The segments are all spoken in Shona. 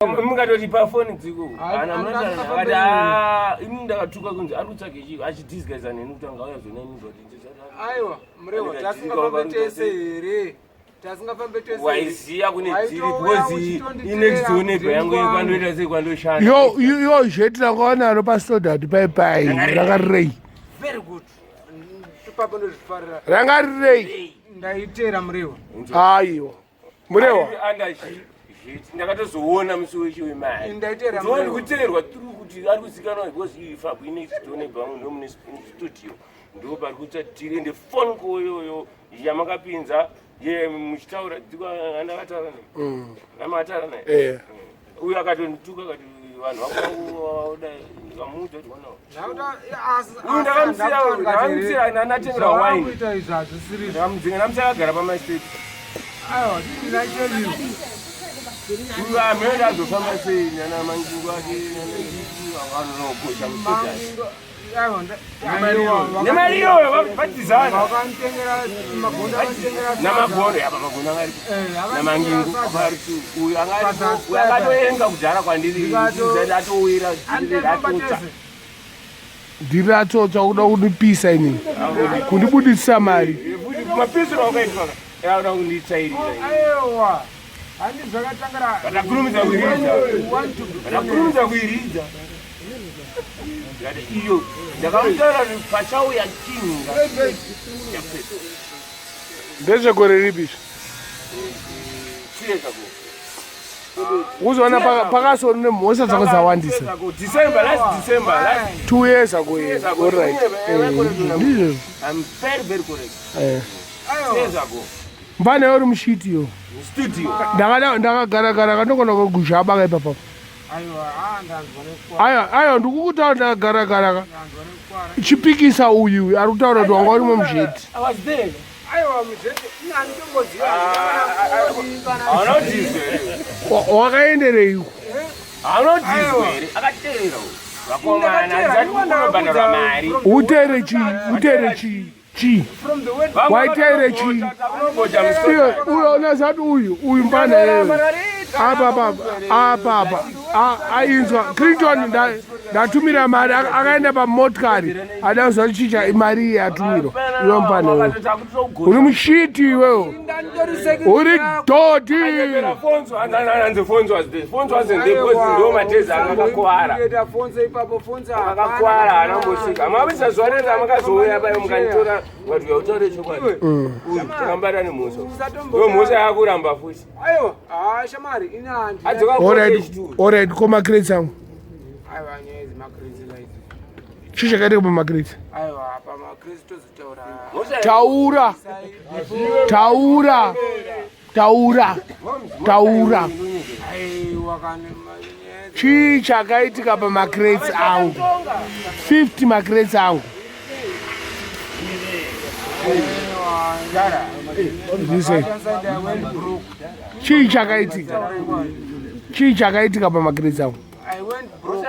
Mungatoti pafoni dziko kana munotaura ah, ini ndakatuka kunzi ari kutsvaga chii achidisguisa neni kuti angauya zvona ini but aiwa murewa tasingafambe tese here tasingafambe tese waiziya kune dziri because inext door neighbor yangu iri kwandoita sei kwandoshanda yo yo zheti ranga naro pasodhat pai pai rakarirei very good ipapo ndozvifarira ranga rirei ndaitera murewa aiwa murewa ndakatozoona musi wechi wemari ndikuteerwa through kuti ari kuzikanwa because iyi fabu inext door neighbor yangu ndomune studio ndo pari kutsatiri ende phone call iyoyo yamakapinza ye muchitaura andakataura naye mm. amakataura naye eh. mm. uyo akatondituka akati vanhu vakuda ndikamuudza kuti uyu ndakamusiya ndatengera wine ndakamudzinga ndamusiya akagara pamasteps uyu amene azofamba sei nana mangingo ake nana vanonogosha musoja nemari iyoyo vatizana namagondo apa magondo anga aripo namangingu uyu anga aripo uyu akatoenga kudhara kwandiri atowira ratotsa ndiri ratotsa kuda kundipisa inini kundibudisisa mari mapisiro akaitwa akuda kunditsairira aiwa handi zvakatangira vatakurumidza kuiridza vatakurumidza kuiridza iyo ndakamutaura kuti pachauya chinhu ndezvegore ripi izvi uzoona pakasori nemhosva dzako dzawandisa 2 years ago alright ndizvo mbane uri mushiti yo ndakagaragara kandogona kuguzhaba kaipapa. Aiwa, aiwa, ndikukutaura ndakagaragara ka chipikisa uyu uyu ari kutaura kuti wanga urimo muzheti. Wakaendereiko? Utere chii? Utere chii? Chii waiteere chii? Iwe uyo unazati uyu uyu mbana yewe apa apa apa apa ainzwa Clinton ndatumira mari akaenda pamotikari ada kuziva chicha mari iye atumirwa. Iwe mbana yewe uri mushiti iwewo uri dhodhi. Akakwara haanambosvika mavisa zuva reri ramakazouya payo mukanditora mukati uya utaure chokwadi uyu takambata nemhosva ndo mhosva yakuramba futi. Aiwa, ah, shamari ini handi. Adzoka. Alright, alright, ko macrates angu? Aiwa, nyaya dzemacrates idzi. Chii chakaitika pamacrates? Aiwa, pamacrates tozotaura. Taura, taura, taura, taura. Aiwa, kana nyaya Chii chakaitika pamacrates angu? 50 macrates angu. Ndise. Chii chakaitika? Chii chakaitika pamacrates angu? I went broke.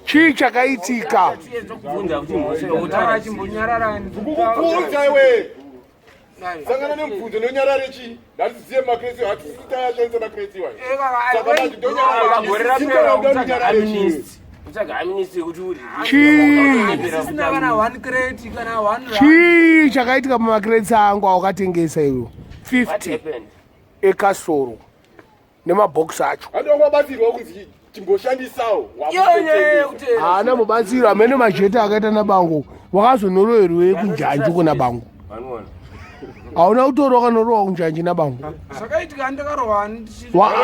Chii chakaitika? Kubvunza kuti mhosva yotaura. Chimbonyarara. Kukubvunza iwe. Sangana nemubvunzo nonyarare chii? Ngatiziye macrates, hatisisi tayashandisa macrates iwayo. Saka manje ndonyarare Gore chii? rapera Ndonyarare kutsvaga chii? amnesty, kutsvaga amnesty yekuti uri Chii? Sisina kana one crate kana one rand. Chii chakaitika pamacrates angu awakatengesa iwo? What 50 happened? ekasoro nemabhokisi acho. Handi wangabatsirwa kunzi chimboshandisawo. Haana mubatsiro amene majeti akaita nabango wakazonoroerwei kunjanji kuna bango? Vanoona. Hauna kutorwa kanorowa kunjanji nabango? Zvakaitika ndakarohwa.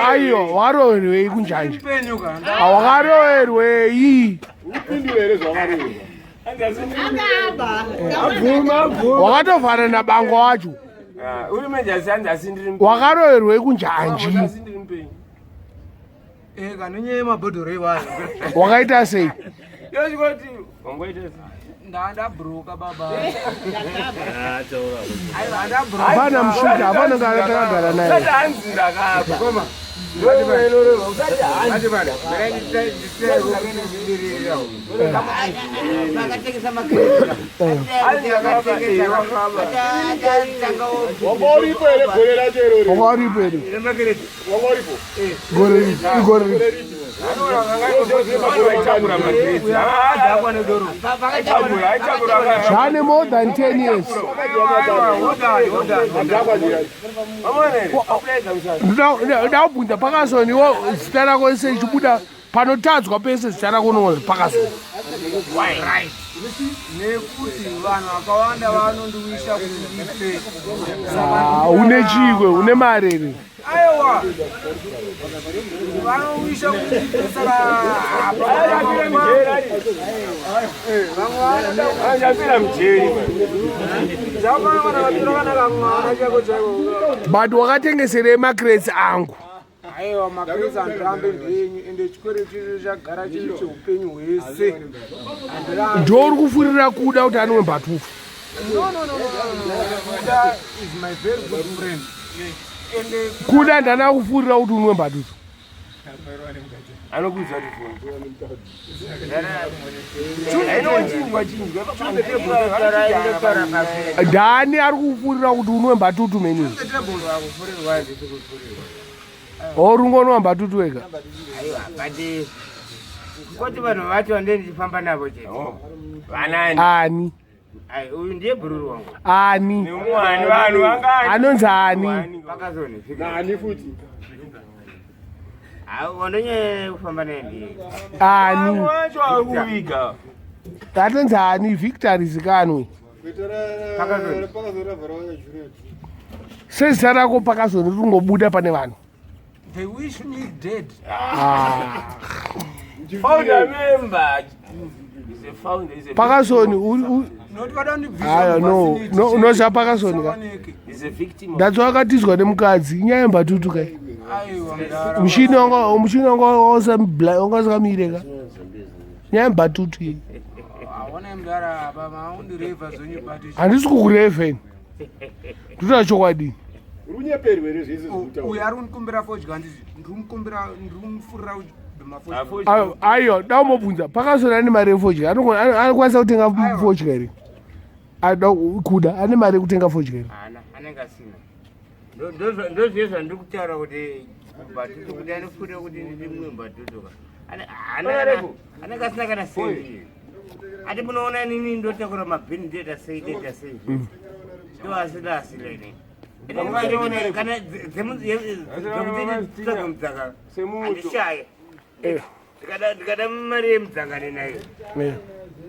Aiwa, waroerwei kunjanji? Penyu ka. Wakaroerwei? Upindure here zvavaroerwa? Wakatovhara nabango wacho. Uri mejasi hanzi asi ndiri Wakaroerwei kunjanji? Asi ndiri mupenyu. Eh, kana nyaya yemabhodhoro iwayo. Wakaita sei? Yochikoti wangoita sei? Ndandabroka baba. Aiwa, ndabroka. Hapana mushuta, hapana kana takagara naye. Sati hanzi ndakaba. Wanga uripo here gore racho irori? Wanga uripo here? Wanga uripo? Gore ripi? Igore ripi? Zvane more than 10 years. Ndakubvunza pakazoni iwo zita rako ese ichibuda panotadzwa pese zita rako unowanza pakazoni. Nekuti vanhu vakawanda vanondiwisha kuti ndife. Ah, une chiikwe une mari here? Aiwa. Vanowisha kuti ndife saka But wakatengeserei macrates angu? Aiwa macrates andirambe ndenyu ende chikwereti chicho chagara chiri cheupenyu hwese. Ndouri kufurira kuda kuti anwe mbatufu. No, no, no, no, no. Kuda is my very good friend. Ende Kuda ndana kufurira kuti unwe mbatutu. Anokuudza kuti foni. Inochinjwa chinjwa. Ndani ari kufurira kuti unwe mbatutu meni? Or ungonwa mbatutu wega? Aiwa, but koti vanhu vacho ndiye ndichifamba navo chete. Vanani? Ani? Ai, uyu ndiye bhururu wangu. Ani? Nemwani vanhu vangani? Anonzi ani? Pakazoni. Nani futi? Ah, wandonyanya kufamba naye ndiye. Ani? Wacho ari kuviga. Atonzi ani? Victor Zikanwe. Pakazoni. Sezita rako pakazoni ringobuda pane vanhu. They wish me dead. Ah. Founder member. Is a founder. Is a Pakazoni Not vada kundibvisa Aya, no, muvicinity. no, unoziva pakazoni ka? Sawanike. Is a victim. Of Ndatswa akatizwa nemukadzi inyaya yembatutu kai. Aiwa mdara. Mushini wanga mushini wanga wanga usakamire ka. Nyaya yembatutu iyi. Aona mdara apa maundirevha zvenyu but Handisi kukurevha ini. Ndotaura chokwadi. Runyeperwe here zvese zvekutaura? uyu ari kundikumbira fodya handiti ndirimukumbira ndirimufurira kubhema fodya. Ayo, Ayo, da umobvunza pakazoni ane mari yefodya. Anokwanisa kutenga fodya here? Ada kuda ane mari yekutenga fodya here? Haana, anenge asina. Ndozviye zvandiri kutaura kuti mbatutu kuti anofurira kuti ndimwe mbatutu ka. Anenge asina kana sendi. Ati munoona inini ndotakura mabhini ndoita sei ndoita sei zvese. Ndo asina asina ini. Kana dzekuti tsvaga mudzanga handishaye. Ndikada mari yemudzanga ninayo.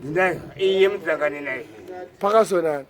Ndinayo iyi yemudzanga ninayo. Pakazonani.